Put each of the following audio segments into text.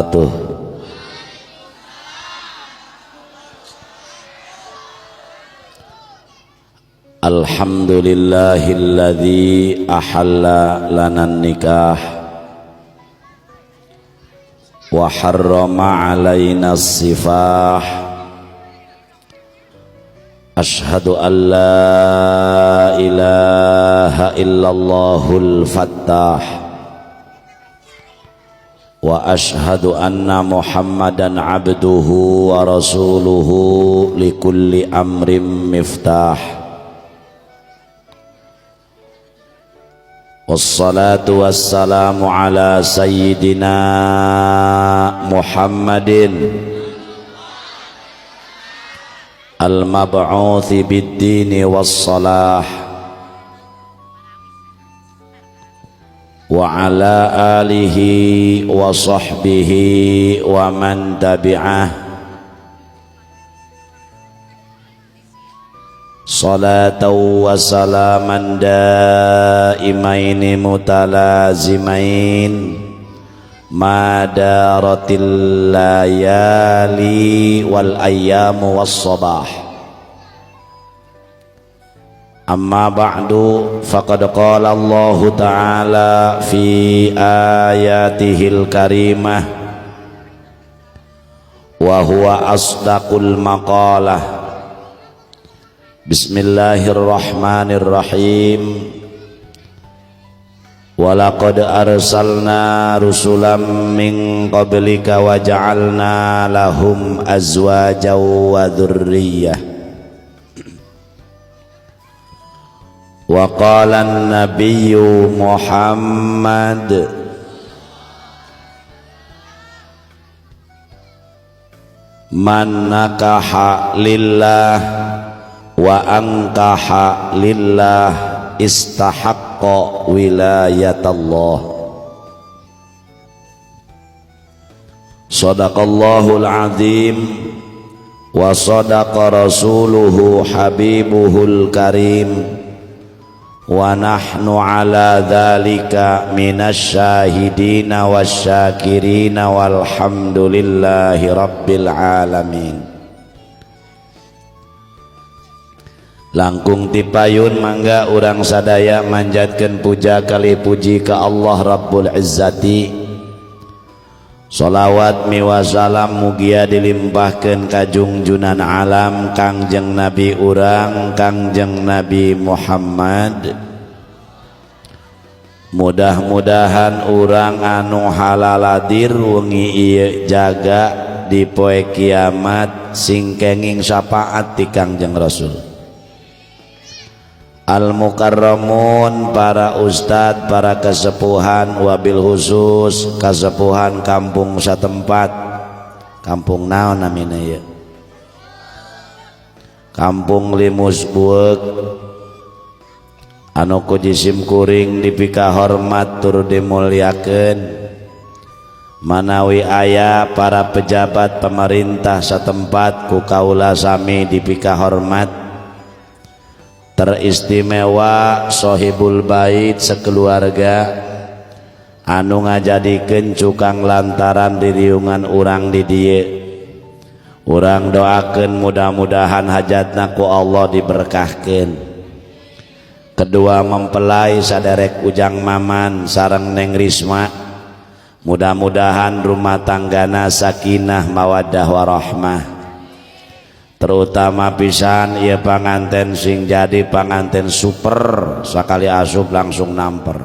Wabarakatuh. Alhamdulillahilladzi ahalla lana nikah wa harrama alaina sifah. Ashhadu an la ilaha illallahul fattah wa ashhadu anna Muhammadan abduhu wa rasuluhu likulli amrin miftah. Wassalatu wassalamu ala sayyidina Muhammadin al-mab'uthi bid-dini was-salah wa ala alihi wa sahbihi wa man tabi'ah. Salatan wa salaman daimaini mutalazimain ma daratil layali wal ayyamu was sabah. Amma ba'du, faqad qala Allahu ta'ala fi ayatihil karimah wa huwa asdaqul maqalah. Bismillahirrahmanirrahim. Walaqad arsalna rusulan min qablika wa ja'alna lahum azwajan wa dzurriyyah. Wa qala an-nabiyyu Muhammad man nakaha lillah wa ankaha lillah istahaqqa wilayatallah. Sadaqallahul azim wa sadaqa rasuluhu habibuhul karim wa nahnu ala dhalika minasyahidina wasyakirina walhamdulillahi rabbil alamin. Langkung tipayun mangga urang sadaya manjatkeun puja kali puji ka Allah Rabbul Izzati. Salawat miwa salam mugia dilimpahkeun ka jungjunan alam Kangjeng Nabi urang Kangjeng Nabi Muhammad. Mudah-mudahan urang anu halaladir wengi ieu jaga di poe kiamat sing kenging syafaat ti Kangjeng Rasul. Al-Mukarramun, para ustad, para kesepuhan, wabil khusus kasepuhan kampung satempat. Kampung naon namina ieu? Kampung Limus Bueuk anu ku jisim kuring dipika hormat tur dimuliakeun. Manawi aya para pejabat pemerintah satempat ku kaula sami dipika hormat. Teristimewa sohibul bait sekeluarga anu ngajadikeun cukang lantaran diriungan urang di dieu. Urang doakeun mudah-mudahan hajatna ku Allah diberkahkeun. Kedua mempelai saderek Ujang Maman sareng Neng Risma, mudah-mudahan rumah tanggana sakinah mawaddah warahmah. Terutama pisan ieu panganten sing jadi panganten super, sakali asup langsung namper.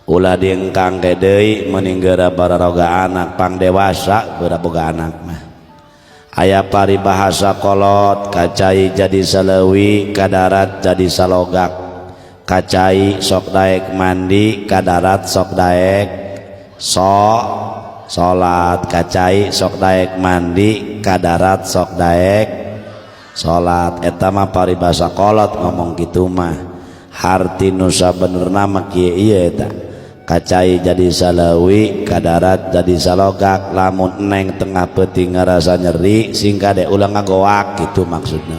Ulah diengkang ge deui meuning geura bararoga anak pang dewasa geura boga anak mah. Aya paribahasa kolot, kacai jadi saleuwi, kadarat jadi salogak. Kacai sok daek mandi, kadarat sok daek sok salat. Kacai sok daek mandi, kadarat sok daek salat. Eta mah paribasa kolot ngomong kitu mah. Harti nu sabenerna mah kieu ieu eta. Kacai jadi salawi, kadarat jadi salogak. Lamun neng tengah peuting ngarasa nyeri sing kade ulah ngagoak gitu maksudna.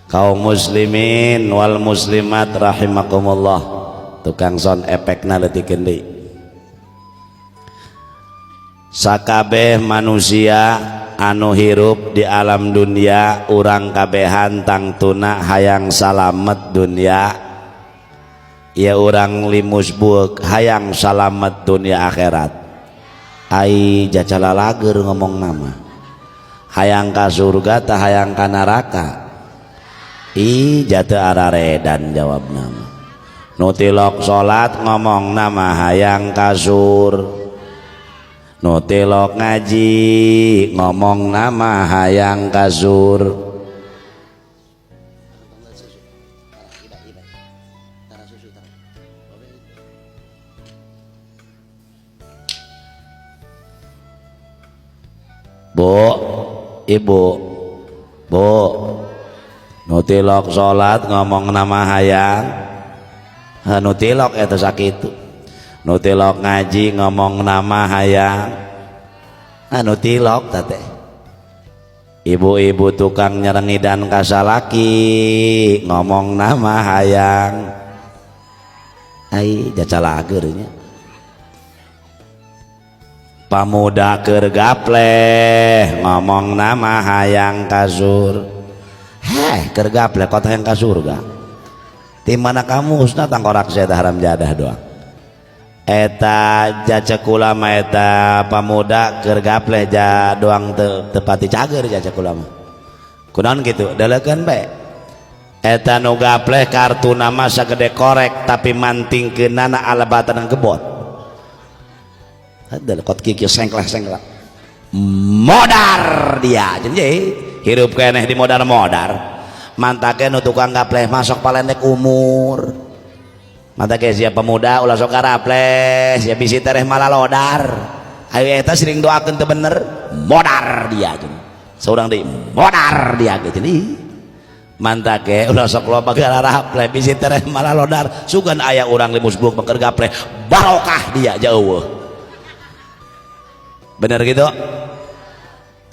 Kaum muslimin wal muslimat rahimakumullah. Tukang sound efekna leutikeun deui. Sakabeh manusia anu hirup di alam dunia, urang kabehan tangtuna hayang salamet dunia ya, urang limus buek hayang salamet dunia akhirat. Ai jacala lager ngomong nama hayang ka surga tah hayang ka neraka? Ih, jatuh araredan jawab nama. Nu tilok salat ngomong nama hayang kasur, nu tilok ngaji ngomong nama hayang kasur. Bu, ibu, bu, nu tilok salat ngomong nama hayang, nu tilok eta sakitu. Nu tilok ngaji ngomong nama hayang, nu tilok teh. Ibu-ibu tukang nyerengidan kasalaki ngomong nama hayang. Ai jacalager nya. Pamuda keur gapleh ngomong nama hayang kasur. Heh, keur gapleh kota hayang ka surga. Ti mana kamu husna tangkorak saya haram jadah doang. Eta jacek ulama eta pamuda keur gapleh ja doang tepati cager jacek ulama. Kunaon kitu? Delekeun bae. Eta nu gapleh kartu nama sagede korek tapi mantingkeunana alebatan gebot. Ada kot kiki sengkleh-sengkleh. Modar dia jadi hirup keneh di modar-modar. Mantake nu tukang gapleh masuk palendek umur. Mantake sia pemuda ulah sok garapleh, sia bisi tereh malalodar. Ayo eta sering doakeun teu bener, modar dia jeung. Saurang deui modar dia gitu nih. Mantake ulah sok loba garapleh bisi tereh malalodar. Sugan aya urang limus buuk mah keur gapleh, barokah dia jauh. Bener gitu?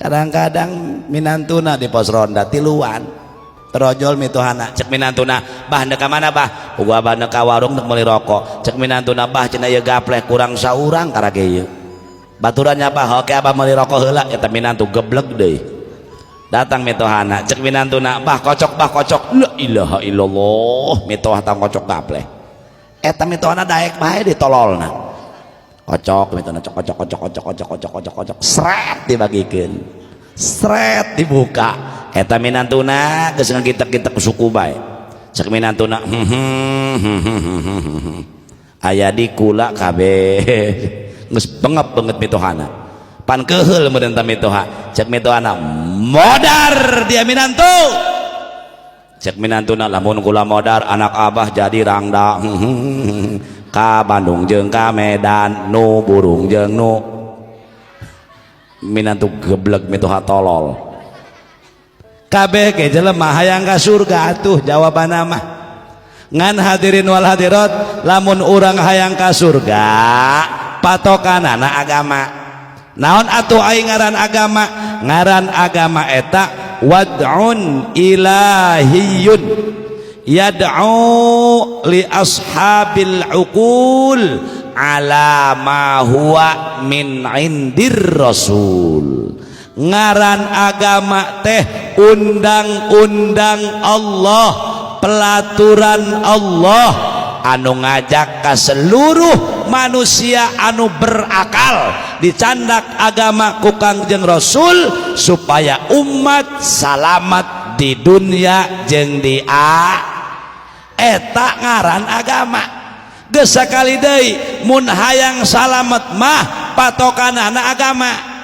Kadang-kadang minantuna di pos ronda tiluan terojol mituhana, cek minantuna bah ndek ka mana bah? Uga bah ndek ka warung ndek meuli rokok. Cek minantuna bah cenah ieu gapleh kurang saurang karage ieu. Baturannya bah oke abah meuli rokok heula, eta minantu geblek deui. Datang mituhana, cek minantuna bah kocok bah kocok. La ilaha illallah, mituha tang kocok gapleh. Eta mituhana daek bae ditololna. Kocok mituhana cok kocok kocok kocok kocok kocok kocok kocok, sret dibagikeun, sret dibuka. Eta minantuna geus ngagitek-gitek suku bae. Cek minantuna aya di kula kabeh geus bengep banget mitohana. Pan keuheul meureun ta mitoha. Cek mitohana modar dia minantu. Cek minantuna lamun kula modar anak abah jadi rangda. Ka Bandung jeung ka Medan nu burung jeung nu minantu geblek mitoha tolol. Kabeh ge jelema hayang ka surga atuh jawabanna mah. Ngan hadirin wal hadirat, lamun urang hayang ka surga patokanana agama. Naon atuh aing ngaran agama? Ngaran agama eta wad'un ilahiyun yad'u li ashabil uqul ala ma huwa min indir rasul. Ngaran agama teh undang-undang Allah, pelaturan Allah anu ngajak ka seluruh manusia anu berakal dicandak agama ku Kangjeng Rasul supaya umat salamat di dunia jeung di eta ngaran agama. Geus sakali deui mun hayang salamet mah patokanana agama.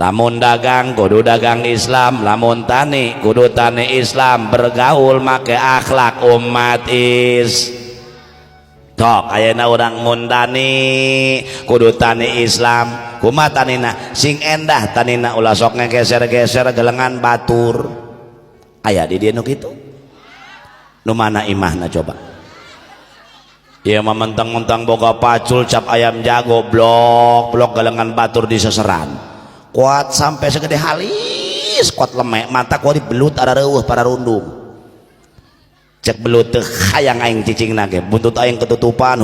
Lamun dagang kudu dagang Islam, lamun tani kudu tani Islam, bergaul make akhlak umat is. Tok ayeuna urang mun tani kudu tani Islam, kumaha tanina? Sing endah tanina, ulah sok ngegeser-geser gelengan batur. Aya di dieu nu kitu. Nu mana imahna coba? Ieu mah mentang-mentang boga pacul cap ayam jago blok blok gelengan batur di seseran. Kuat sampai segede halis, kuat lemek, mata kuat dibelut ada reueuh para rundung. Cek belut, teu hayang aing cicing ge, buntut aing ketutupan.